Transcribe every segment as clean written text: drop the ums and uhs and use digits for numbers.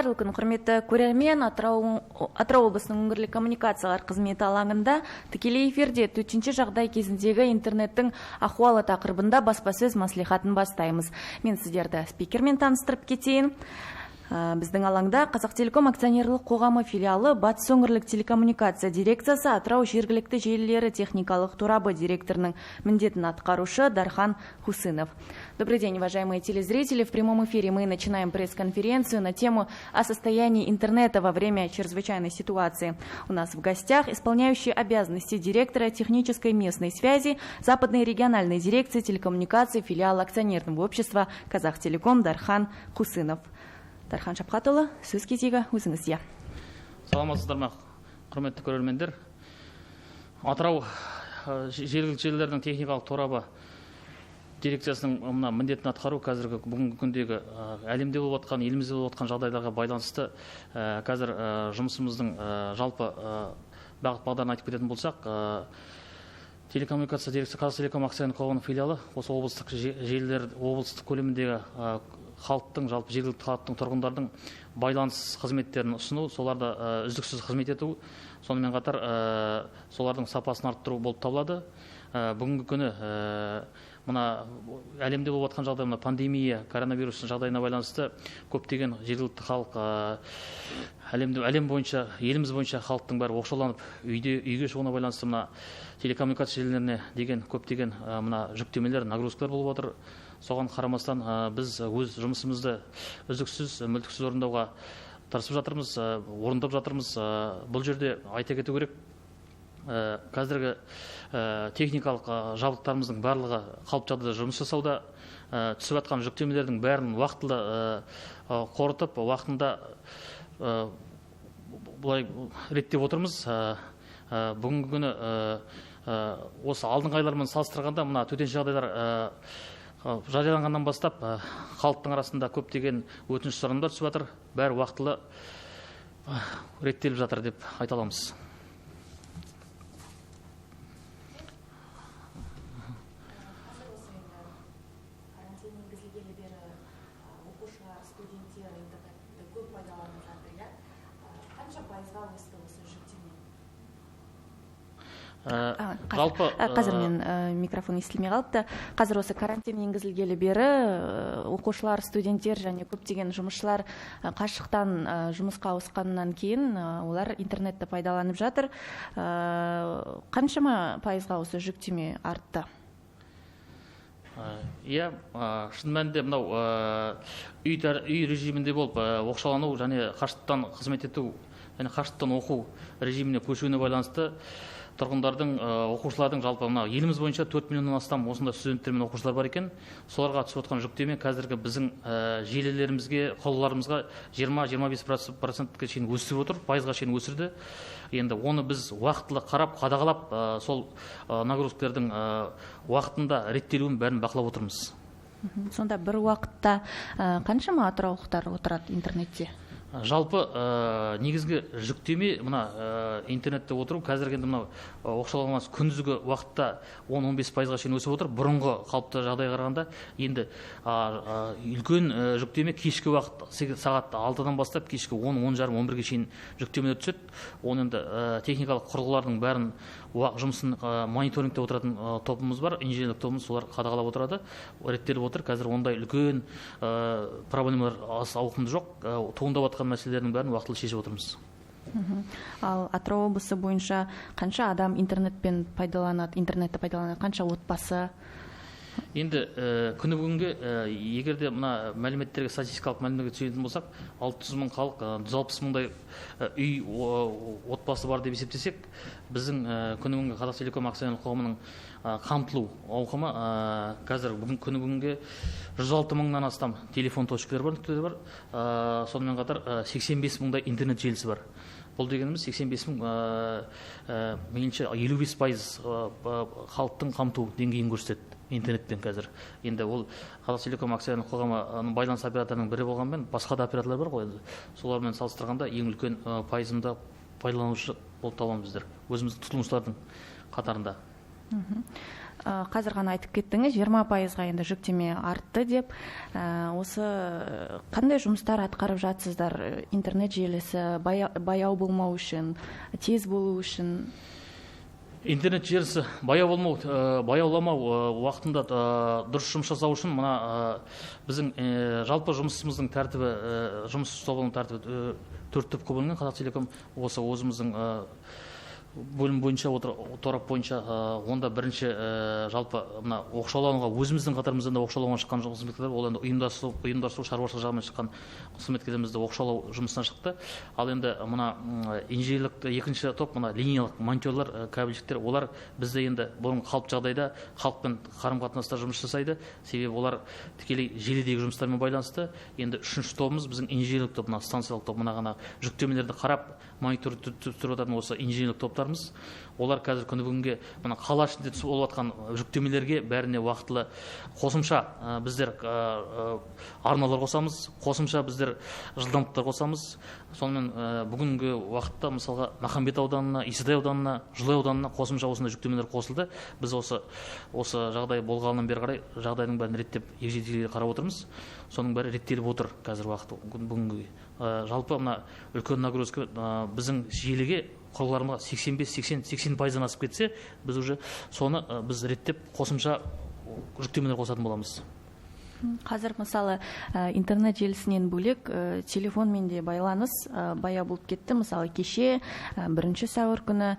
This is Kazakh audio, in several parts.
Қайырлы күн, құрметті көрермен. Атырау облысының өңірлік коммуникациялар қызметі алаңында тікелей эфирде төтенше жағдай кезіндегі интернеттің ахуалы тақырыбында баспасөз мәслихатын бастаймыз. Мен сіздерді спикермен таныстырып кетейін. Біздің алаңда Қазақтелеком акционерлік қоғамы филиалы Батыс өңірлік телекоммуникация дирекциясы Атырау жергілікті желілері техникалық торабы директорының міндетін атқарушы Дархан Хусынов. Добрый день, уважаемые телезрители. В прямом эфире мы начинаем пресс-конференцию на тему о состоянии интернета во время чрезвычайной ситуации. У нас в гостях исполняющий обязанности директора технической местной связи Западной региональной дирекции телекоммуникаций филиала акционерного общества Казахтелеком Дархан Хусынов. Дархан Шапқатұлы, сөз кезегі өзіңізде. Саламатсыздар ма, құрметті көрермендер. Атырау жергілікті желілердің техникалық торабы дирекциясының мына міндетін атқару қазіргі бүгінгі күндегі әлемде болып жатқан, елімізде болып жатқан жағдайларға байланысты қазір жұмысымыздың жалпы бағыт бағдарын айтып кететін болсақ, телекоммуникация дирекциясы Қазақтелеком акционерлік қоғамының филиалы осы облыстық желілер облыстық көлеміндегі халықтың, жалпы жергілікті халықтың, тұрғындардың байланыс қызметтерін ұсыну, соларды үздіксіз қызмет ету, сонымен қатар солардың сапасын арттыру болып табылады. Бүгінгі күні мына әлемде болып жатқан жағдай, мына пандемия, коронавирустың жағдайына байланысты көптеген жергілікті халық әлемде, әлем бойынша, еліміз бойынша халықтың бәрі оқшауланып үйге шығуына байланысты мына телекоммуникация желілеріне деген көптеген мына жүктемелер, нагрузкалар болып отыр. Соған қарамастан біз өз жұмысымызды үздіксіз, мүлтіксіз орындауға тырысып жатырмыз, орындап жатырмыз. Бұл жерде айта кету керек, қазіргі техникалық жабдықтарымыздың барлығы қалыпты жағдайда жұмыс жасауда, түсіп жатқан жүктемелердің бәрін уақытылы қорытып, уақытында былай реттеп отырмыз. Бүгінгі күні осы алдыңғы айлармен салыстырғанда мына төтенше жағдайлар жарияланғаннан бастап халықтың арасында көптеген өтініш сұранымдар түсіп жатыр, бәрі уақытылы реттеліп жатыр деп айта аламыз. Карантин енгізілгелі бері оқушылар, студенттер интернетті көп пайдаланып жатыр, иә? Қанша пайызға өсті осы жүктеме? Жалпы қазір мен микрофон естілмей қалыпты. Қазір осы карантин енгізілгелі бері оқушылар, студенттер және көптеген жұмысшылар қашықтан жұмысқа ауысқаннан кейін олар интернетті пайдаланып жатыр. Қаншама пайызға осы жүктеме артты? Иә, шын мәнінде мынау үй режимінде болып оқшаулану және қашықтан қызмет ету және қашықтан оқу режиміне көшуіне байланысты тұрғындардың, оқушылардың жалпы мына еліміз бойынша 4 миллионнан астам осындай студенттер мен оқушылар бар екен. Соларға түсіп отқан жүктеме қазіргі біздің желілерімізге, құрылғыларымызға 20-25 процентке шейін өсіп отыр, пайызға шейін өсірді. Енді оны біз уақытылы қарап, қадағалап, сол нагрузкалардың уақытында реттелуін бәрін бақылап отырмыз. Сонда бір уақытта қаншама атыраулықтар отырады интернетте? Жалпы негізгі жүктеме мына интернетте отыру қазіргі енді мынау оқшауланған күндізгі уақытта 10-15 пайызға шейін өсіп отыр. Бұрынғы қалыпты жағдайға қарағанда енді үлкен жүктеме кешкі уақыт сағат 6-дан бастап кешкі 10, 10:30, 11-ге шейін жүктемелер түседі. Оны енді техникалық құрылғылардың бәрін жұмысын мониторингте отыратын тобымыз бар, инженерлік тобымыз, солар қадағалап отырады, реттеліп отыр. Қазір ондай үлкен проблемалар ауқымды жоқ, туындап жатқан мәселелердің бәрін уақытылы шешіп отырмыз. Ал Атырау облысы бойынша қанша адам интернетпен пайдаланады, интернетті пайдаланады, қанша отбасы? Енді күні бүгінге егер де мына мәліметтерге, статистикалық мәліметтерге сүйенетін болсақ, 600 мың халық, 160 мыңдай үй отбасы бар деп есептесек, біздің күні бүгінгі Қазақтелеком акционерлік қоғамының қамтылу ауқымы қазір бүгін күні бүгінге 106 мыңнан астам телефон точкалары бар, нүктелер бар. Сонымен қатар 85 мыңдай интернет желісі бар. Бұл дегеніміз 85 мың, мейлінше 55% халықтың қамту деңгейін көрсетеді интернетпен қазір. Енді ол Қазақтелеком акционерлік қоғамы байланыс операторының бірі болғанмен, басқа да операторлар бар ғой енді. Солармен салыстырғанда ең үлкен пайызында пайдаланушы болып табыламыз біздер, өзіміздің тұтынушылардың қатарында. Қазір ғана айтып кеттіңіз, 20%-ға енді жүктеме артты деп. Осы қандай жұмыстар атқарып жатсыздар? Интернет желісі баяу болмау үшін, тез болу үшін? Интернет желісі баяу болмау, баяуламау, уақытында дұрыс жұмыс жасау үшін мына біздің жалпы жұмысымыздың тәртібі, жұмыс тобының тәртібі 4 топқа бөлінген. Қазақтелеком осы өзіміздің бөлім бойынша, торап бойынша, онда бірінші жалпы мына оқшаулануға өзіміздің қатарымыздан да оқшаулауға шыққан қызметкерлер, ол енді ұйымдастыру шаруашылық жағымен шыққан қызметкерлерімізді оқшаулау жұмысына шықты. Ал енді мына инженерлік екінші топ, мына линиялық монтерлар, кабельщиктер, олар бізде енді бұрын қалыпты жағдайда халықпен қарым-қатынаста жұмыс жасайды, себебі олар тікелей желідегі жұмыстармен байланысты. Енді үшінші тобымыз біздің инженерлік топ, мына станциялық топ, мына ғана жүктемелерді қарап монитор түсіріп отыратын осы инженерлік топтарымыз. Олар қазір күні бүгінге мына қала ішінде түсіп болып жатқан жүктемелерге бәріне уақытылы қосымша біздер арналар қосамыз, қосымша біздер жылдамдықтар қосамыз. Сонымен бүгінгі уақытта мысалға Махамбет ауданына, Исатай ауданына, Жылой ауданына қосымша осындай жүктемелер қосылды. Біз осы жағдай болғаннан бері қарай жағдайдың бәрін реттеп егжей-тегжейлі қарап отырмыз. Соның бәрі реттеліп отыр қазір уақыт бүгінгі. Жалпы мына үлкен нагрузка біздің желіге құрылғыларымызға 85, 80, 80%-дан асып кетсе, біз уже соны біз реттеп қосымша жүктемелер қосатын боламыз. Қазір мысалы интернет желісінен бөлек телефонмен де байланыс баяу болып кетті. Мысалы кеше 1 сәуір күні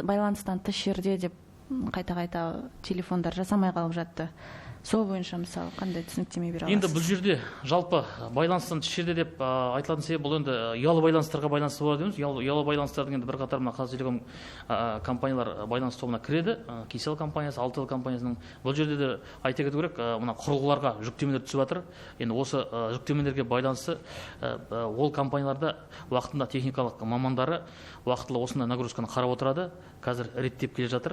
байланыстан тыс жерде деп қайта-қайта телефондар жасамай қалып жатты. Сол бойынша мысалы қандай түсініктеме бере аласыз? Енді бұл жерде жалпы байланыстан тыс жерде деп айтылатын себеп бұл енді ұялы байланыстарға байланысты болады дейміз. Ұялы байланыстардың енді бірқатар мына Қазақтелеком компаниялар байланыс тобына кіреді. Kcell компаниясы, Алтел компаниясының. Бұл жерде де айта кету керек, мына құрылғыларға жүктемелер түсіп жатыр. Енді осы жүктемелерге байланысты ол компанияларда уақытында техникалық мамандары уақытылы осындай нагрузканы қарап отырады. Қазір реттеп келе жатыр,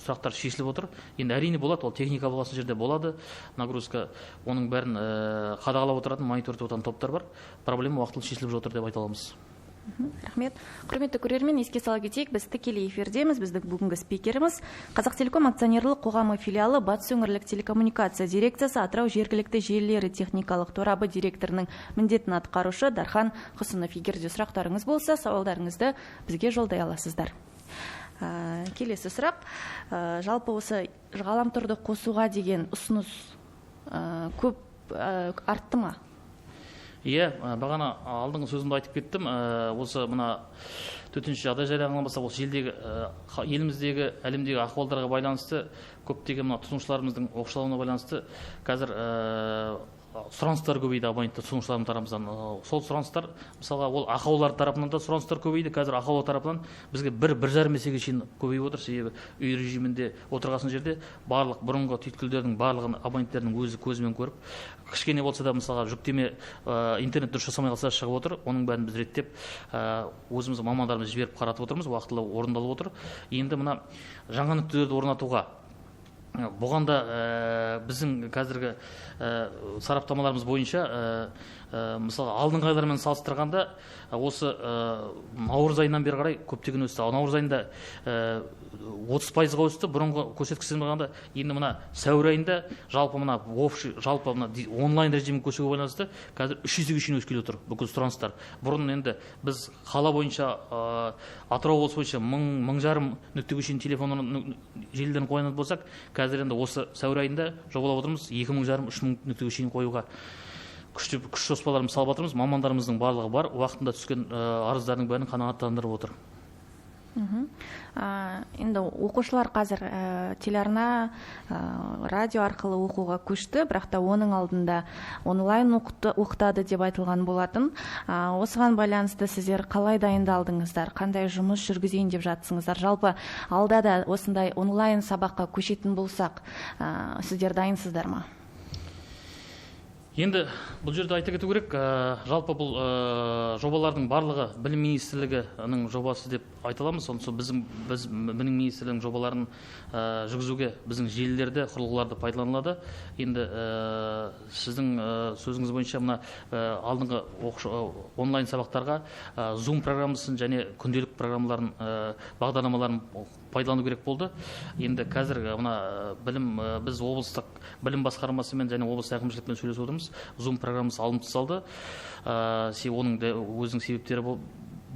сұрақтар шешіліп отыр. Енді әрине болады, ол техника болған жерде болады нагрузка, оның бәрін қадағалап отыратын, мониторить отыратын топтар бар. Проблема уақытылы шешіліп жатыр деп айта аламыз. Рахмет. Құрметті көрермен, еске сала кетейік, біз тікелей эфирдеміз. Біздің бүгінгі спикеріміз Қазақтелеком акционерлік қоғамы филиалы Батыс өңірлік телекоммуникация дирекциясы Атырау жергілікті желілері техникалық торабы директорының міндетін атқарушы Дархан Құсынов. Егер де сұрақтарыңыз болса, сауалдарыңызды бізге жолдай аласыздар. Келесі сұрақ. Жалпы осы ғаламторды қосуға деген ұсыныс көп артты ма? Иә, бағана алдыңғы сөзімде айтып кеттім. Осы мына төтенше жағдай жарияланғаннан бастап осы елдегі, еліміздегі, әлемдегі ахуалдарға байланысты көптеген мына тұтынушыларымыздың оқшаулауына байланысты қазір сұраныстар көбейді абоненттер тұтынушылардың тарапынан. Сол сұраныстар, мысалға, ол ақаулар тарапынан да сұраныстар көбейді. Қазір ақаулар тарапынан бізге 1-1,5 есеге шейін көбейіп отыр. Себебі үй режимінде отырғасын жерде барлық бұрынғы түйткілдердің барлығын абоненттердің өзі көзімен көріп, кішкене болса да мысалға жүктеме интернет дұрыс жасамай қалса шығып отыр. Оның бәрін біз реттеп, өзіміздің мамандарымызды жіберіп қаратып отырмыз, уақытылы орындалып отыр. Енді мына жаңа нүктелерді орнатуға бұған да біздің қазіргі сараптамаларымыз бойынша, мысалы алдыңғы айлармен салыстырғанда осы наурыз айынан бері қарай көптеген өсті. Наурыз айында 30%-ға өсті, бұрынғы көрсеткіштермен қарағанда. Енді мына сәуір айында жалпы мына жалпы мына онлайн режимге көшуге байланысты қазір 3 есеге шейін өсіп келе отыр бүкіл сұраныстар. Бұрын енді біз қала бойынша, Атырау облысы бойынша 1,5 нүктеге шейін телефон желілерін қоятын болсақ, қазір енді осы сәуір айында жобалап отырмыз 2,5 3 нүктеге шейін қоюға. Күш жоспарларымызды салып жатырмыз, мамандарымыздың барлығы бар, уақытында түскен арыздардың бәрін қанағаттандырып отыр. Енді оқушылар қазір телеарна, радио арқылы оқуға көшті, бірақ та оның алдында онлайн оқытады деп айтылған болатын. Осыған байланысты сіздер қалай дайындалдыңыздар, қандай жұмыс жүргізейін деп жатсыңыздар? Жалпы алда да осындай онлайн сабаққа көшетін болсақ, сіздер дайынсыздар ма? Енді бұл жерде айта кету керек, жалпы бұл жобалардың барлығы Білім министрлігінің жобасы деп айта аламыз. Сонысы біз Білім министрлігінің жобаларын жүргізуге біздің желілерде, құрылғыларды пайдаланылады. Енді сіздің сөзіңіз бойынша мына алдыңғы онлайн сабақтарға Zoom программасын және күнделік программаларын, бағдарламаларын пайдалану керек болды. Енді қазір мына білім, біз облыстық білім басқармасымен және облыс әкімшілігімен сөйлесіп отырмыз. Zoom программасы алынып тасталды. Оның да өзінің себептері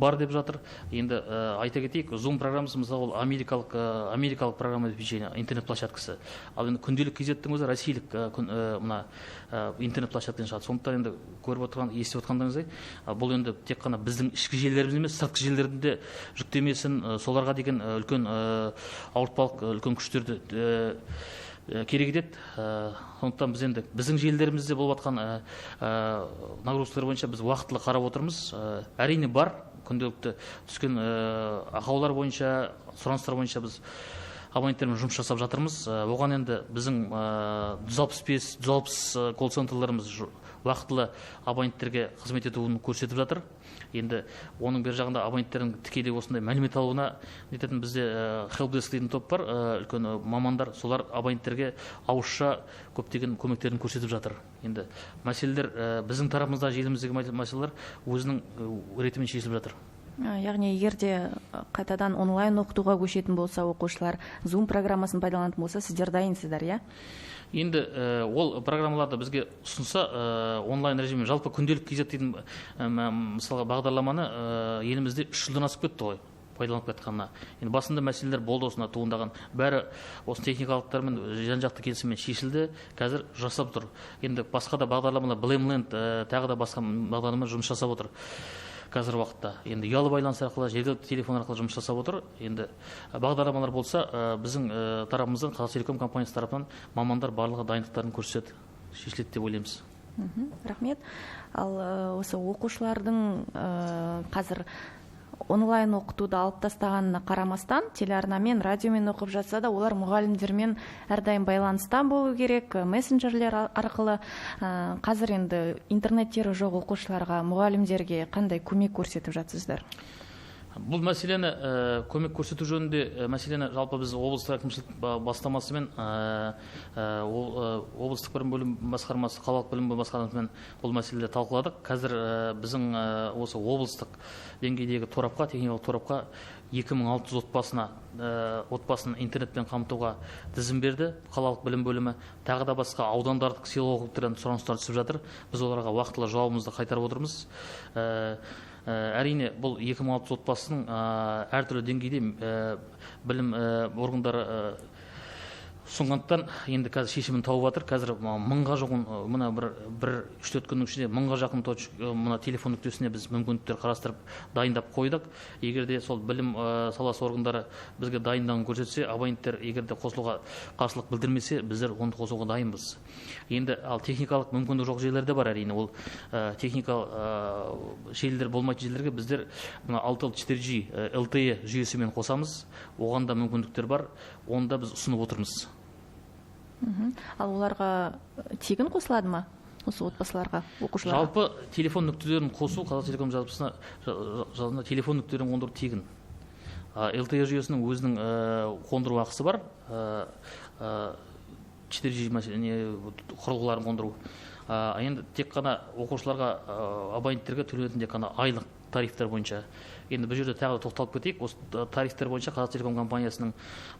бар деп жатыр. Енді айта кетейік, Zoom программасы мысалы ол америкалық программа обеспечения, интернет площадкасы. Ал енді күнделік кезеттің өзі ресейлік мына интернет площадкадан шығады. Сондықтан енді көріп отырған, естіп отырғандарыңыздай, бұл енді тек қана біздің ішкі желілеріміз емес, сыртқы желілердің де жүктемесін, соларға деген үлкен ауыртпалық, үлкен күштерді керек етеді. Сондықтан біз енді біздің желілерімізде болып жатқан нагрузкалар бойынша біз уақытылы қарап отырмыз. Әрине бар, күнделікті түскен ақаулар бойынша, сұраныстар бойынша біз абоненттермен жұмыс жасап жатырмыз. Оған енді біздің 165, 160 колл-центрлеріміз уақытылы абоненттерге қызмет етуін көрсетіп жатыр. Енді оның бер жағында абоненттердің тікелей осындай мәлімет алуына нететін бізде helpdesk дейтін топ бар, үлкен мамандар, солар абоненттерге ауызша көптеген көмектерін көрсетіп жатыр. Енді мәселелер біздің тарапымызда, желіміздегі мәселелер өзінің ретімен шешіліп жатыр. Яғни егер де қайтадан онлайн оқытуға көшетін болса, оқушылар Zoom программасын пайдаланатын болса, сіздер дайынсыздар, иә? Енді ол программаларды бізге ұсынса, онлайн режиммен жалпы күнделік кезет дейтін, мысалға бағдарламаны елімізде 3 жылдан асып кетті ғой пайдаланып жатқанына. Енді басында мәселелер болды осында туындаған. Бәрі осы техникалықтармен жан-жақты келісіммен шешілді, қазір жасап тұр. Енді басқа да бағдарламалар, Блемленд, тағы да басқа бағдарлама жұмыс жасап отыр. Қазір уақытта. Енді ұялы байланыс арқылы, жергілікті телефон арқылы жұмыс жасап отыр. Енді бағдарламалар болса, біздің тарапымыздан, Қазақтелеком компаниясы тарапынан мамандар барлығы дайындықтарын көрсетеді, шешіледі деп ойлаймыз. Рахмет. Ал осы оқушылардың қазір онлайн оқытуды алып тастағанына қарамастан, телеарнамен, радиомен оқып жатса да, олар мұғалімдермен әрдайым байланыста болу керек, мессенджерлер арқылы. Қазір енді интернеттері жоқ оқушыларға, мұғалімдерге қандай көмек көрсетіп жатсыздар? Бұл мәселені көмек көрсету жөнінде мәселені жалпы біз облыстық әкімшілік бастамасымен, облыстық білім бөлім басқармасы, қалалық білім бөлім басқармасымен бұл мәселелерді талқыладық. Қазір біздің осы облыстық деңгейдегі торапқа, техникалық торапқа 2600 отбасын интернетпен қамтуға тізім берді қалалық білім бөлімі. Тағы да басқа аудандардық селолық округтерден сұраныстар түсіп жатыр. Біз оларға уақытылы жауабымызды қайтарып отырмыз. Әрине, бұл 2600 отбасының әртүрлі деңгейде білім органдары ұсынғандықтан енді қазір шешімін тауып жатыр. Қазір мыңға жақын, мына бір үш-төрт күннің ішінде мыңға жақын мына телефон нүктесіне біз мүмкіндіктер қарастырып дайындап қойдық. Егер де сол білім саласы органдары бізге дайындығын көрсетсе, абоненттер егер де қосылуға қарсылық білдірмесе, біздер оны қосуға дайынбыз. Енді ал техникалық мүмкіндік жоқ жерлер де бар әрине. Ол техникалық желілер болмайтын жерлерге біздер мына алты Л четыре G, LTE жүйесімен қосамыз. Оған да мүмкіндіктер бар, оны да біз ұсынып отырмыз. Ал оларға тегін қосылады ма? Осы отбасыларға, оқушыларға? Жалпы телефон нүктелерін қосу, Қазақтелеком жазбасына телефон нүктелерін қондыру тегін. LTE жүйесінің өзінің қондыру ақысы бар. 4 G құрылғыларын қондыру. Енді тек қана оқушыларға, абоненттерге төленетін тек қана айлық тарифтер бойынша. Енді бұл жерде тағы да тоқталып кетейік. Осы тарифтер бойынша Қазақтелеком компаниясының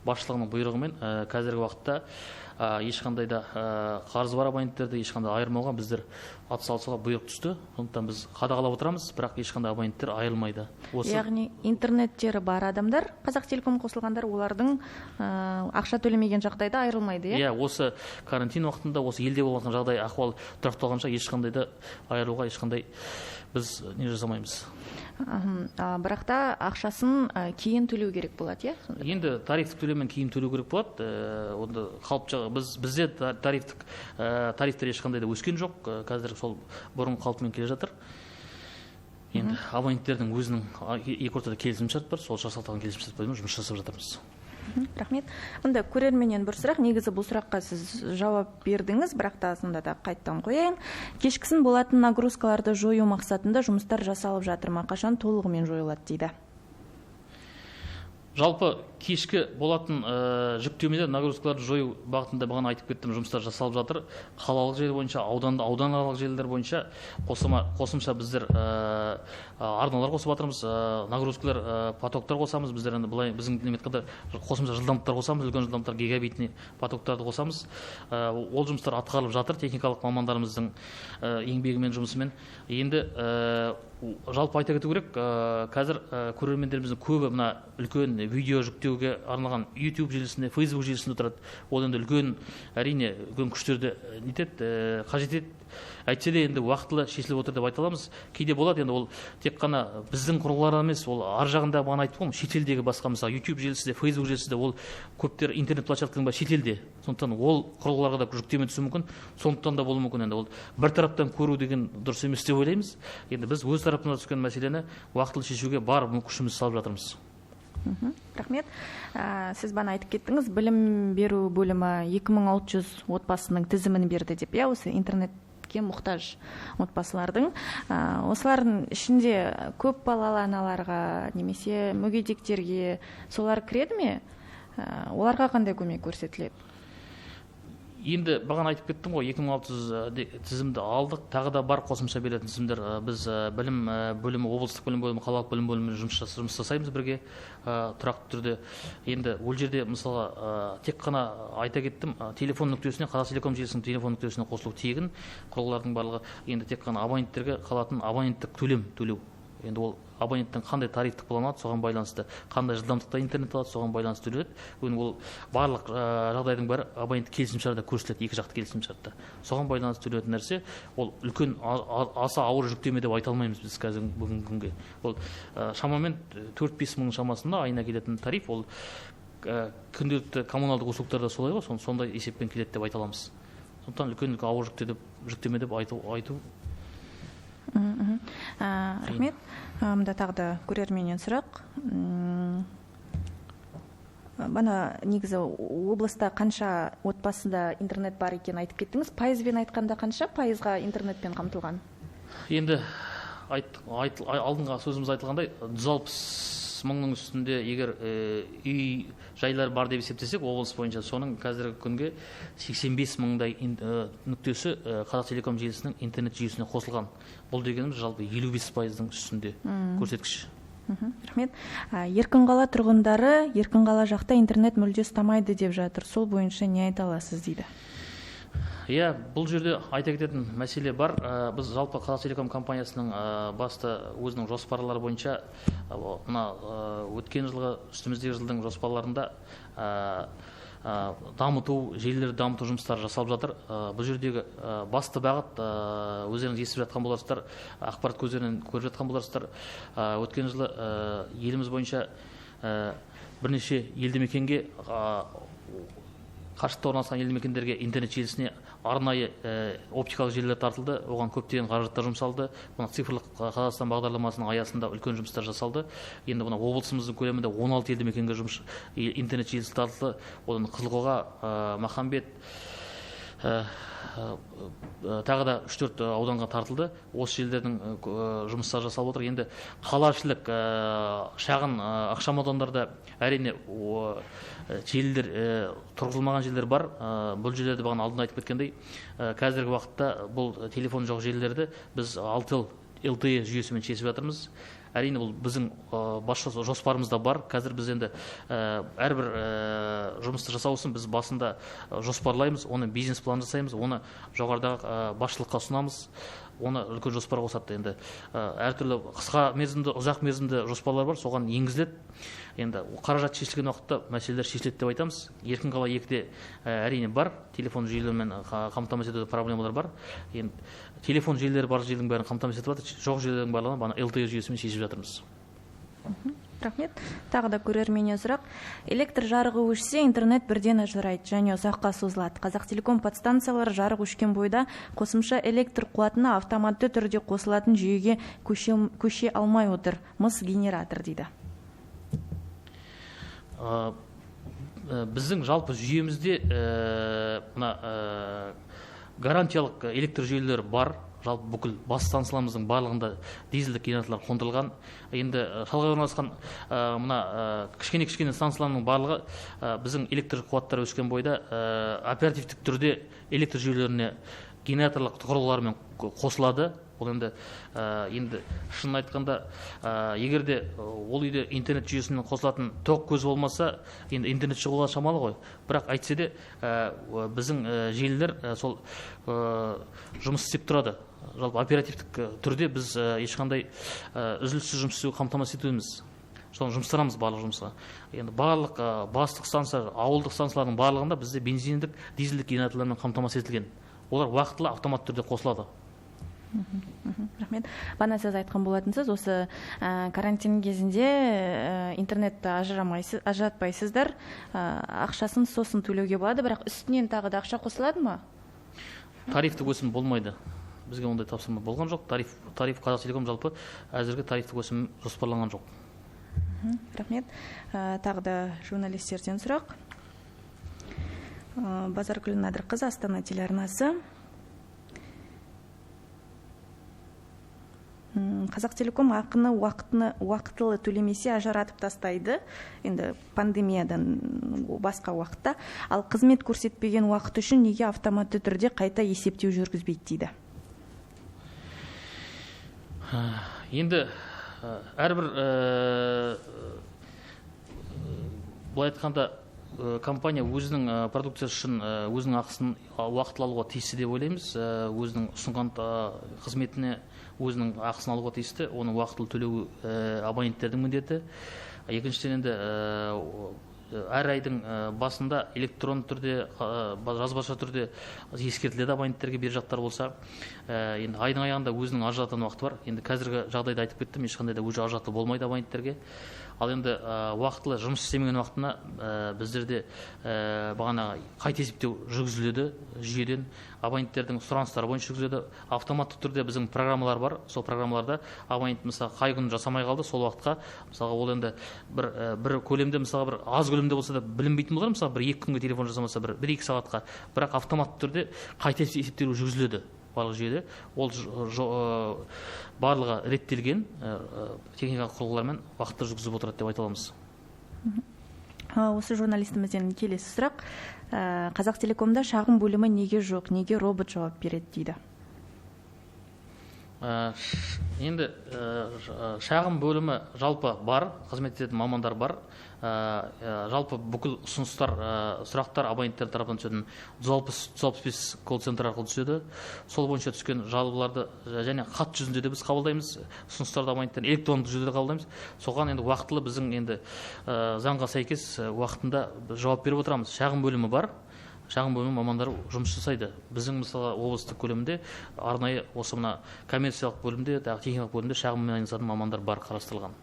басшылығының бұйрығымен қазіргі уақытта ешқандай да қарызы бар абоненттерді ешқандай айырмауға біздер атсалысуға бұйрық түсті. Сондықтан біз қадағалап отырамыз, бірақ ешқандай абоненттер айырылмайды. Осы Яғни интернеттері бар адамдар, Қазақтелеком қосылғандар, олардың ақша төлемеген жағдайда айырылмайды, иә? Иә, осы карантин уақытында, осы елде болып жатқан жағдай, ахуал тұрақталғанша ешқандай да айырылуға ешқандай біз не жасамаймыз. Бірақ та ақшасын кейін төлеу керек болады, иә? Сонда? Енді тарифтік төлеммен кейін төлеу керек болады. Онда қалып жа-, бізде тарифтер ешқандай да өскен жоқ. Қазір сол бұрынғы қалпымен келе жатыр. Енді абоненттердің өзінің екі ортада келісімшарт бар, сол жасалған келісімшарт бойынша жұмыс жасап жатырмыз. Рахмет. Мында көрерменнен бір сұрақ. Негізі бұл сұраққа сіз жауап бердіңіз, бірақ та сонда да қайттан қояйын. Кешкісін болатын нагрузкаларды жою мақсатында жұмыстар жасалып жатыр ма? Қашан толығымен жойылады дейді. Жалпы кешкі болатын жүктемелер, нагрузкаларды жою бағытында бағана айтып кеттім, жұмыстар жасалып жатыр. Қалалық жер бойынша, ауданаралық желілер бойынша қосымша біздер арналар қосып жатырмыз, нагрузкалар, потоктар қосамыз. Біздер енді былай біздің лимитқа қосымша жылдамдықтар қосамыз, үлкен жылдамдықтар, гигабитный потоктарды қосамыз. Ол жұмыстар атқарылып жатыр техникалық мамандарымыздың еңбегімен, жұмысымен. Енді жалпы айта кету керек, қазір көрермендеріміздің көбі мына үлкен видео жүктеуге арналған YouTube желісінде, Facebook желісінде отырады. Ол енді үлкен, әрине, үлкен күштерді нетеді, қажет етеді. Әйтсе де енді уақытылы шешіліп отыр деп айта аламыз. Кейде болады енді ол тек қана біздің құрылғылар емес, ол ар жағында бағана айттым ғой, шетелдегі басқа, мысалы, YouTube желісі де, Facebook желісі де, ол көптер интернет площадканың бәрі шетелде. Сондықтан ол құрылғыларға да жүктеме түсуі мүмкін, сондықтан да болуы мүмкін. Енді ол бір тараптан көру деген дұрыс емес деп ойлаймыз. Енді біз өз тарапымыздан түскен мәселені уақытылы шешуге бар күшімізді салып жатырмыз. Рахмет. Сіз бағана айтып кеттіңіз, білім беру бөлімі 2600 отбасының тізімін берді деп, иә, осы интернетке мұқтаж отбасылардың. Осылардың ішінде көп балалы аналарға немесе мүгедектерге солар кіреді ме? Оларға қандай көмек көрсетіледі? Енді бағана айтып кеттім ғой, 2600 тізімді алдық, тағы да бар қосымша беретін тізімдер. Біз білім бөлімі, облыстық білім бөлімі, қалалық білім бөлімімен жұмыс жасаймыз бірге, тұрақты түрде. Енді ол жерде мысалға тек қана айта кеттім, телефон нүктесіне, Қазақтелеком желісінің телефон нүктесіне қосылу тегін, құрылғылардың барлығы. Енді тек қана абоненттерге қалатын абоненттік төлем төлеу. Енді ол абоненттің қандай тарифтік планы алады, соған байланысты, қандай жылдамдықта интернет алады, соған байланысты төленеді. Өйткені ол барлық жағдайдың бәрі абоненттік келісімшартта көрсетіледі, екі жақты келісімшартта. Соған байланысты төленетін нәрсе, ол үлкен, аса ауыр жүктеме деп айта алмаймыз біз қазір бүгінгі күнге. Ол шамамен 4-5 мың шамасында айына келетін тариф, ол күнделікті коммуналдық услугтар да солай ғой, сондай есеппен келеді деп айта аламыз. Сондықтан үлкен ауыр жүктеме деп айту. Рахмет. Мында тағы да көрерменнен сұрақ. Бана негізі облыста қанша отбасында интернет бар екенін айтып кеттіңіз. Пайызбен айтқанда қанша пайызға интернетпен қамтылған? Енді алдыңғы сөзіміз айтылғандай, 160 мыңның үстінде егер үй жайлар бар деп есептесек, облыс бойынша соның қазіргі күнге 85 мыңдай нүктесі Қазақтелеком желісінің интернет жүйесіне қосылған. Бұл дегеніміз жалпы 55%-ның үстінде көрсеткіш. Рахмет. Еркін қала тұрғындары Еркін қала жақта интернет мүлде ұстамайды деп жатыр. Сол бойынша не айта аласыз дейді? Иә, бұл жерде айта кететін мәселе бар. Біз жалпы Қазақтелеком компаниясының басты өзінің жоспарлары бойынша мына өткен жылғы, үстіміздегі жылдың жоспарларында дамыту, желілерді дамыту жұмыстары жасалып жатыр. Бұл жердегі басты бағыт, өздеріңіз естіп жатқан боларсыздар, ақпарат көздерінен көріп жатқан боларсыздар. Өткен жылы еліміз бойынша бірнеше елді мекенге, қашықта орналасқан елді мекендерге интернет желісіне арнайы оптикалық желілер тартылды. Оған көптеген қаражаттар жұмсалды. Мына цифрлық Қазақстан бағдарламасының аясында үлкен жұмыстар жасалды. Енді мына облысымыздың көлемінде 16 елді мекенге интернет желісі тартылды. Одан Қызылқоға, Махамбет, тағы да 3-4 ауданға тартылды. Осы желілердің жұмыстары жасалып отыр. Енді қалашылық, шағын ықшам аудандарда әрине желілер тұрғызылмаған желілер бар. Бұл желілерді бағана алдында айтып кеткендей, қазіргі уақытта бұл телефон жоқ желілерді біз 6 LTE жүйесімен шешіп жатырмыз. Әрине бұл біздің бас жоспарымызда бар. Қазір біз енді әрбір жұмысты жасау үшін біз басында жоспарлаймыз, оны бизнес план жасаймыз, оны жоғарыдағы басшылыққа ұсынамыз, оны үлкен жоспарға қосады. Енді әртүрлі қысқа мерзімді, ұзақ мерзімді жоспарлар бар, соған енгізіледі. Енді қаражат шешілген уақытта мәселелер шешіледі деп айтамыз. Еркін қала 2-де әрине бар, телефон желілерімен қамтамасыз етуде проблемалар бар. Енді телефон желілері бар желінің бәрін қамтамасыз етіп жатыр, жоқ желілердің барлығын бана LTE жүйесімен шешіп жатырмыз. Рахмет. Тағы да көрерменнен сұрақ. Электр жарығы өшсе, интернет бірден ажырайды және ұзаққа созылады. Қазақтелеком подстанциялары жарық өшкен бойда қосымша электр қуатына автоматты түрде қосылатын жүйеге көше алмай отыр. Мыс генератор дейді. Біздің жалпы жүйемізде мына гарантиялық электр жүйелері бар. Жалпы бүкіл бас станцияларымыздың барлығында дизельдік генераторлар қондырылған. Енді шалғай орналасқан мына кішкене-кішкене станциялардың барлығы біздің электр қуаттары өскен бойда оперативтік түрде электр жүйелеріне генераторлық құрылғылармен қосылады. Ол енді шынын айтқанда, егер де ол үйде интернет жүйесімен қосылатын тоқ көзі болмаса, енді интернет шығуға шамалы ғой. Бірақ әйтсе де біздің желілер сол жұмыс істеп тұрады. Жалпы оперативтік түрде біз ешқандай үзіліссіз жұмыс істеуге қамтамасыз етуіміз. Соны жұмыстарамыз барлық жұмысқа. Енді барлық бастық станция, ауылдық станциялардың барлығында бізде бензиндік, дизельдік генераторлармен қамтамасыз етілген. Олар уақытылы автоматты түрде қосылады. Рахмет. Бағана сіз айтқан болатынсыз, осы карантин кезінде интернетті ажыратпайсыздар, ақшасын сосын төлеуге болады, бірақ үстінен тағы да ақша қосылады ма? Тарифтік өсім болмайды. Бізге ондай тапсырма болған жоқ. Тариф Қазақтелеком жалпы әзірге тарифтік өсім жоспарланған жоқ. Рахмет. Тағы да журналистерден сұрақ. Базаргүл Надырқызы, Астана телеарнасы. Қазақтелеком ақыны уақытылы төлемесе ажыратып тастайды, енді пандемиядан басқа уақытта, ал қызмет көрсетпеген уақыт үшін неге автоматты түрде қайта есептеу жүргізбейді дейді. Енді әрбір былай айтқанда компания өзінің продукциясы үшін өзінің ақысын уақытылы алуға тиісті деп ойлаймыз. Өзінің ұсынған қызметіне өзінің ақысын алуға тиісті, оны уақытылы төлеу абоненттердің міндеті. Екіншіден, енді әр айдың басында электронды түрде, жазбаша түрде ескертіледі абоненттерге бер жақтар болса. Енді айдың аяғында өзінің ажырататын уақыты бар. Енді қазіргі жағдайда айтып кеттім, ешқандай да уже ажырату болмайды абоненттерге. Ал енді уақытылы жұмыс істемеген уақытына біздерде бағана қайта есептеу жүргізіледі жүйеден, абоненттердің сұраныстары бойынша жүргізіледі. Автоматты түрде біздің программалар бар, сол программаларда абонент мысалы қай күні жасамай қалды, сол уақытқа мысалға ол енді бір көлемде, мысалға бір аз көлемде болса да білінбейтін болар, мысалы бір екі күнге телефон жасамаса бір екі сағатқа, бірақ автоматты түрде қайта есептеу жүргізіледі. Барлық жүйеде ол барлығы реттелген техникалық құрылғылармен уақытты жүргізіп отырады деп айта аламыз. Осы журналистімізден келесі сұрақ. Қазақтелекомда шағым бөлімі неге жоқ, неге робот жауап береді дейді. Енді шағым бөлімі жалпы бар, қызмет ететін мамандар бар. Жалпы бүкіл ұсыныстар, сұрақтар абоненттер тарапынан түсетін 160-165 колл-центр арқылы түседі. Сол бойынша түскен жалобаларды және хат жүзінде де біз қабылдаймыз, ұсыныстарды абоненттен электронды жүзінде де қабылдаймыз. Соған енді уақытылы біздің енді заңға сәйкес уақытында жауап беріп отырамыз. Шағым бөлімі бар. Шағым бөлімі мамандары жұмыс жасайды. Біздің мысалы облыстық көлемде арнайы осы мына коммерциялық бөлімде, тағы техникалық бөлімде шағыммен айналысатын мамандар бар қарастырылған.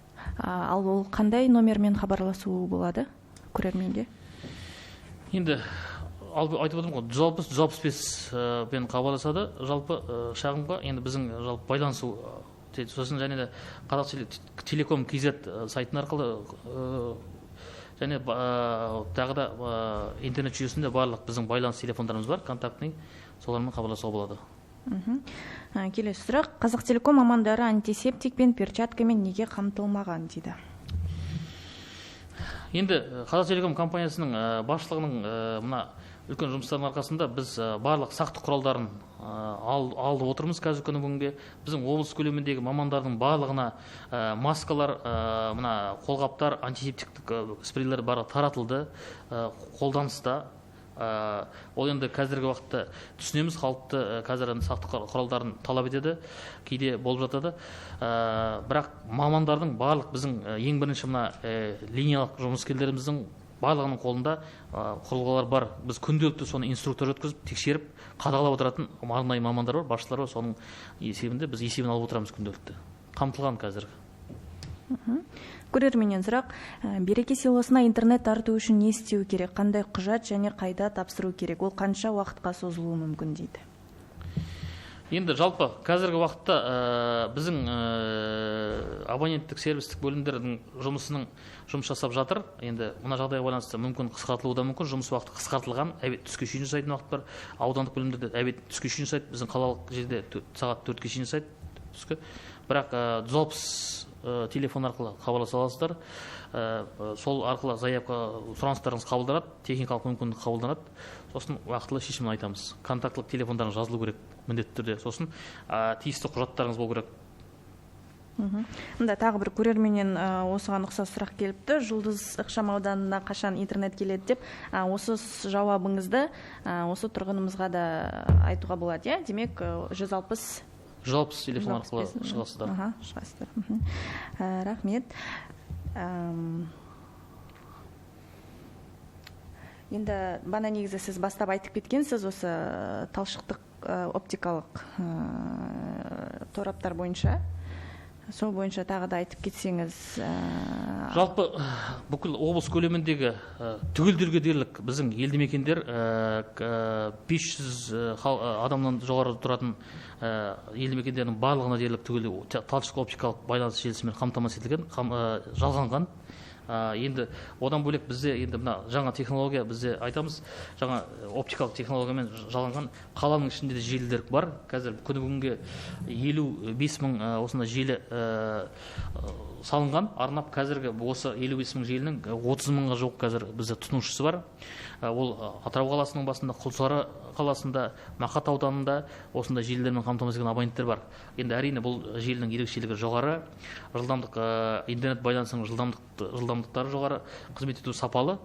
Ал ол қандай номермен хабарласу болады көрерменге? Енді айтып отырмын ғой, 160-165 пен хабарласады жалпы шағымға. Енді біздің жалпы байланысу сосын және де Қазақтелеком KZ сайтын арқылы және тағы да интернет жүйесінде барлық біздің байланыс телефондарымыз бар, контактный, солармен хабарласуға болады. Келесі сұрақ. Қазақтелеком мамандары антисептик пен перчаткамен неге қамтылмаған дейді. Енді Қазақтелеком компаниясының басшылығының мына үлкен жұмыстарының арқасында біз барлық сақтық құралдарын алып отырмыз қазіргі күні бүгінге. Біздің облыс көлеміндегі мамандардың барлығына маскалар, мына қолғаптар, антисептиктік спрейлер барлығы таратылды, қолданыста. Ол енді қазіргі уақытта түсінеміз, халықты қазір сақтық құралдарын талап етеді, кейде болып жатады. Бірақ мамандардың барлық біздің ең бірінші мына линиялық жұмыскерлеріміздің барлығының қолында құрылғылар бар. Біз күнделікті соны инструктор өткізіп, тексеріп, қадағалап отыратын арнайы мамандар бар, басшылар бар. Соның есебінде біз есебін алып отырамыз күнделікті. Қамтылған қазір. Көрерменнен сұрақ. Береке селосына интернет тарту үшін не істеу керек? Қандай құжат және қайда тапсыру керек? Ол қанша уақытқа созылуы мүмкін дейді. Енді жалпы қазіргі уақытта біздің Абоненттік сервистік бөлімдердің жұмыс жасап жатыр. Енді мына жағдайға байланысты мүмкін қысқартылуы да мүмкін. Жұмыс уақыты қысқартылған, обед түске шейін жасайтын уақыт бар. Аудандық бөлімдерде обед түске шейін жасайды, біздің қалалық жерде сағат 4-ке шейін жасайды түскі. Бірақ 160 телефон арқылы хабарласа аласыздар. Сол арқылы заявка, сұраныстарыңыз қабылданады, техникалық мүмкіндік қабылданады. Сосын уақытылы шешімін айтамыз. Контактілік телефондарыңыз жазылу керек міндетті түрде. Сосын тиісті құжаттарыңыз болу керек. Мында тағы бір көрерменнен осыған ұқсас сұрақ келіпті. Жұлдыз ықшам ауданына қашан интернет келеді деп. Осы жауабыңызды осы тұрғынымызға да айтуға болады, иә? Демек, 160 160 телефон арқылы шығасыздар. Аха, шығасыздар. Рахмет. Енді бана негізі сіз бастап айтып кеткенсіз, осы талшықтық оптикалық тораптар бойынша. Сол бойынша тағы да айтып кетсеңіз. Жалпы бүкіл облыс көлеміндегі түгелдерге дерлік біздің елді мекендер 500 адамнан жоғары тұратын елді мекендердің барлығына дерлік түгел талшықтық оптикалық байланыс желісімен қамтамасыз етілген, жалғанған. Енді одан бөлек бізде енді мына жаңа технология, бізде айтамыз, жаңа оптикалық технологиямен жалғанған қаланың ішінде де желілер бар. Қазір күні бүгінге 55 мың осындай желі салынған. Арнап қазіргі осы 55 мың желінің 30 мыңға жуық қазір бізде тұтынушысы бар. Ол Атырау қаласының басында, Құлсары қаласында, Мақат ауданында осындай желілермен қамтамасыз етілген абоненттер бар. Енді әрине бұл желінің ерекшелігі жоғары, жылдамдық, интернет байланысының жылдамдықтары жоғары, қызмет ету сапалы.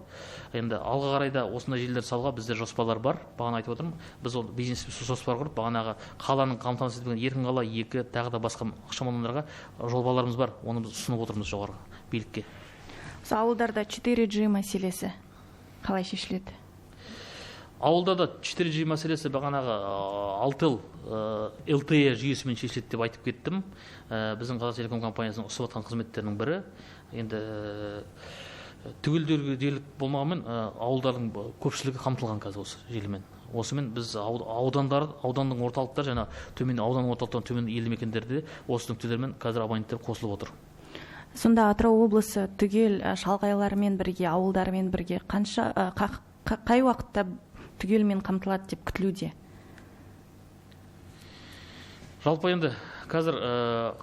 Енді алға қарай да осындай желілер салуға бізде жоспарлар бар. Бағана айтып отырмын, біз ол бизнес жоспар құрып, бағанағы қаланың қамтамасыз етілген Еркін қала 2, тағы да басқа ықшам аудандарға жобаларымыз бар. Оны біз ұсынып отырмыз жоғарғы билікке. Осы ауылдарда 4G мәселесі қалай шешіледі? Ауылда да 4G мәселесі бағанағы Алтел LTE жүйесімен шешіледі деп айтып кеттім. Біздің Қазақтелеком компаниясының ұсынып жатқан қызметтерінің бірі. Енді түгелдерге дерлік болмағанмен ауылдардың көпшілігі қамтылған қазір осы желімен. Осымен біз аудандың орталықтары және төмен аудан орталықтарынан төмен елді мекендерде осы нүктелермен қазір абоненттер қосылып отыр. Сонда Атырау облысы түгел шалғайлармен бірге, ауылдармен бірге қанша, қай уақытта түгелмен қамтылады деп күтілуде? Жалпы енді қазір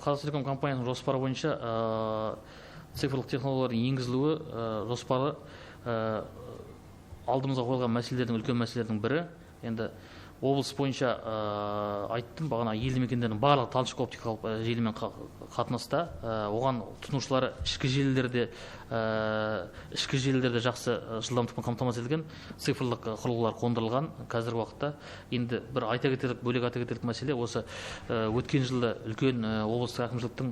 Қазақтелеком компаниясының жоспары бойынша цифрлық технологиялардың енгізілуі жоспары алдымызға қойылған мәселелердің, үлкен мәселелердің бірі. Енді облыс бойынша айттым, бағана елді мекендердің барлығы талшық оптикалық желімен қатынаста. Оған тұтынушылары ішкі желілерде жақсы жылдамдықпен қамтамасыз етілген, цифрлық құрылғылар қондырылған қазіргі уақытта. Енді бір айта кетерлік, бөлек айта кетерлік мәселе осы өткен жылы үлкен облыстық әкімшіліктің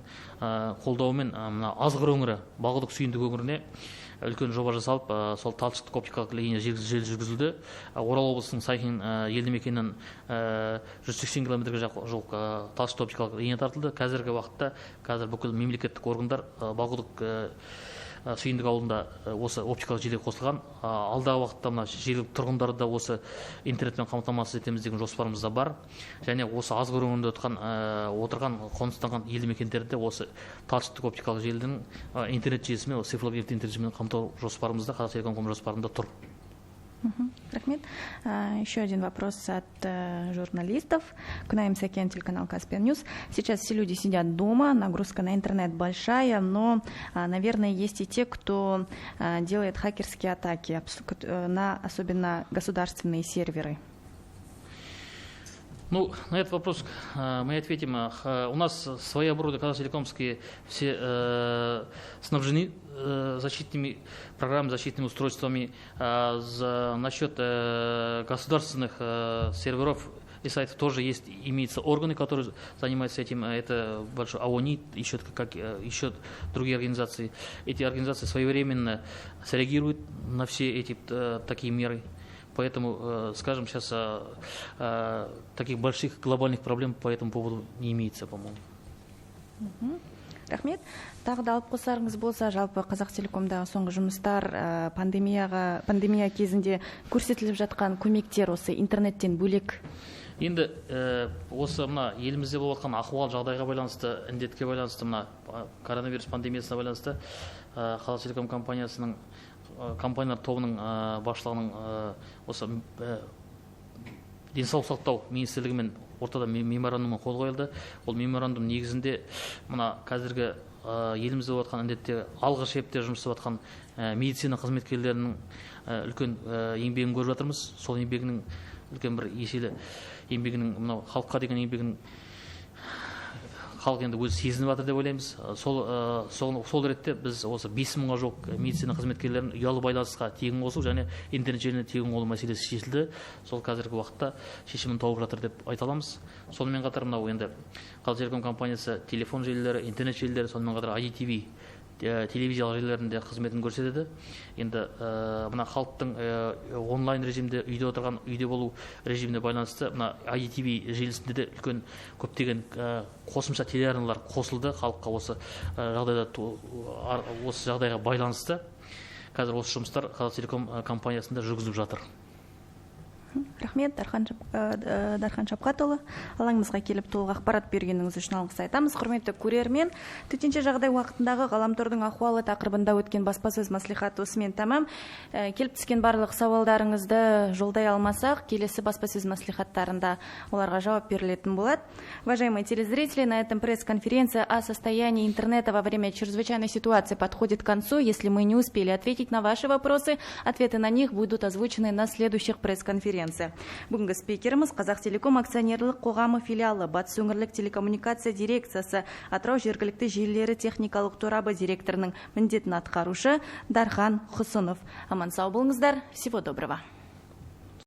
қолдауымен мына Азғыр өңірі, Балқұдық Сүйіндік өңіріне үлкен жоба жасалып, сол талшықтық оптикалық линия желі жүргізілді. Орал облысының Сайхин елді мекенінен 180 километрге жуық талшықтық оптикалық линия тартылды. Қазіргі уақытта қазір бүкіл мемлекеттік органдар Балқұдық Сүйіндік ауылында осы оптикалық желіге қосылған. Алдағы уақытта мына жергілікті тұрғындарды да осы интернетпен қамтамасыз етеміз деген жоспарымыз да бар. Және осы Азғыр өңірінде отырған қоныстанған елді мекендерді осы талшықтық оптикалық желінің интернет желісімен, цифрлық интернет желісімен қамту жоспарымызда, Қазақтелеком жоспарында тұр. Рахмет. Еще один вопрос от журналистов. Кунаем Сакен, телеканал Каспиан Ньюс. Сейчас все люди сидят дома, нагрузка на интернет большая, но, наверное, есть и те, кто делает хакерские атаки на особенно государственные серверы. Ну, на этот вопрос мы ответим. У нас свои оборудования казахтелекомские все снабжены защитными программами, защитными устройствами. Насчет государственных серверов и сайтов тоже есть, имеются органы, которые занимаются этим. Это большой АОНИ, еще, как, еще другие организации. Эти организации своевременно среагируют на все эти такие меры. Поэтому, скажем, сейчас таких больших глобальных проблем по этому поводу не имеется, по-моему. Рахмет. Тағы да алып қосарыңыз болса, жалпы Қазақтелекомдағы соңғы жұмыстар, пандемия кезінде көрсетіліп жатқан көмектер осы интернеттен бөлек. Енді осы мына елімізде болып жатқан ахуал жағдайға байланысты, індетке байланысты, мына коронавирус пандемиясына байланысты Қазақтелеком компаниясының компаниялар тобының басшылығының осы денсаулық сақтау министрлігімен ортада меморандумға қол қойылды. Ол меморандум негізінде мына қазіргі елімізде болып жатқан індетте алғы шепте жұмыс істеп жатқан медицина қызметкерлерінің үлкен еңбегін көріп жатырмыз. Сол еңбегінің үлкен бір еселі еңбегінің, мынау халыққа деген еңбегін халық енді өзі сезініп жатыр деп ойлаймыз. Сол ретте біз осы 5000-ға жуық медицина қызметкерлерін ұялы байланысқа тегін қосу және интернет желіні тегін қосу мәселесі шешілді. Сол қазіргі уақытта шешімін тауып жатыр деп айта аламыз. Сонымен қатар мынау енді Қазақтелеком компаниясы телефон желілері, интернет желілері, сонымен қатар IDTV телевизиялық желілерінде қызметін көрсетеді. Енді мына халықтың онлайн режимде үйде отырған, үйде болу режиміне байланысты мына IDTV желісінде де үлкен көптеген қосымша телеарналар қосылды халыққа осы жағдайда, осы жағдайға байланысты қазір осы жұмыстар Қазақтелеком компаниясында жүргізіліп жатыр. Рахмет, Дархан Шапқатұлы. Алаңымызға келіп толық ақпарат бергеніңіз үшін алғыс айтамыз. Құрметті көрермен, төтенше жағдай уақытындағы ғаламтордың ахуалы тақырыбында өткен баспасөз мәслихаты осымен тәмам. Келіп түскен барлық сауалдарыңызды жолдай алмасақ, келесі баспасөз мәслихаттарында оларға жауап берілетін болады. Уважаемые телезрители, на этом пресс-конференция о состоянии интернета во время чрезвычайной ситуации подходит к концу. Если мы не успели ответить на ваши вопросы, ответы на них будут озвучены на следующих пресс-конференциях. Бүгінгі спикеріміз Қазақтелеком акционерлік қоғамы филиалы Батыс өңірлік телекоммуникация дирекциясы Атырау жергілікті желілері техникалық торабы директорының міндетін атқарушы Дархан Құсынов. Аман сау болыңыздар. Всего доброго.